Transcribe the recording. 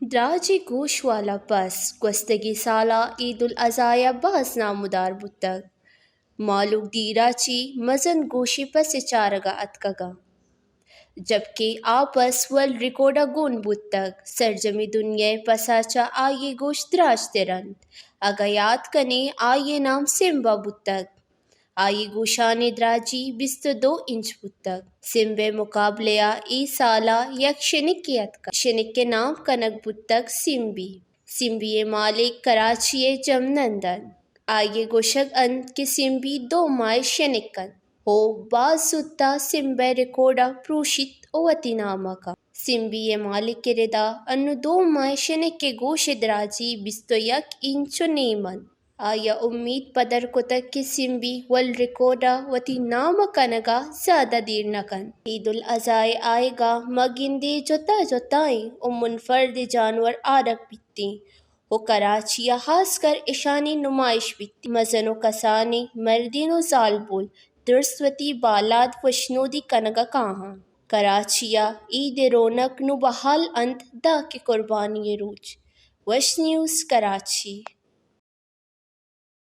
دراجیں گوش والا پس گوستگیں سال ءَ عید الاضحی ءَ باز نامدار بوتگ۔ مہلوک دیر ءَ چہ مزن گوشیں پسے چارگ ءَ اتکگ اَنت، جبکہ آ پس ورلڈ ریکارڈ ءَ گون بوتگ۔ سرجمیں دنیا ءِ پس ءَ چہ آئی ءِ گوش دراجتر اَنت۔ اگاں یات کنیں، آئی ءِ نام سمبا بوتگ۔ آئی ءِ گوشانی دراجی بیست ءُ دو انچ بوتگ۔ سمبا ءِ مقابلہ ءَ اے سال ءَ یک شنکے اتکگ۔ شنک ءِ نام کنگ بوتگ سمبی۔ سمبی ءِ مالک کراچی ءِ جمنند اَنت۔ آئی ءِ گوشگ اَنت کہ سمبی دو ماہ ءِ شنک اَنت ءُ باز زوت ءَ سمبا ءِ ریکارڈ ءَ پروشیت ءُ وتی نام ءَ کنت۔ سمبی ءِ مالک ءِ ردا انوں دو ماہ ءِ شنک ءِ گوش ءِ دراجی بیست ءُ یک انچ ءُ نیم اَنت۔ آئی ءَ امیت پدر کتگ کہ سمبی ورلڈ ریکارڈ ءَ وتی نام ءَ کنگ ءَ زیادہ دیر نہ کنت۔ عید الاضحی ءِ آیگ ءَ ما گندیں جتا جتائیں ءُ منفردیں جانور آرگ بیتیں ءُ کراچی ءَ ہاسکر اشانی نمائش بیتیں۔ مزن ءُ کسانیں مردین ءُ زالبول درست وتی بالاد وشنودی کنگ ءَ کاہاں۔ کراچی ءَ عید ءِ رونق نوں بحال اَنت داں کہ قربانی ءِ روچ۔ وش نیوز کراچی۔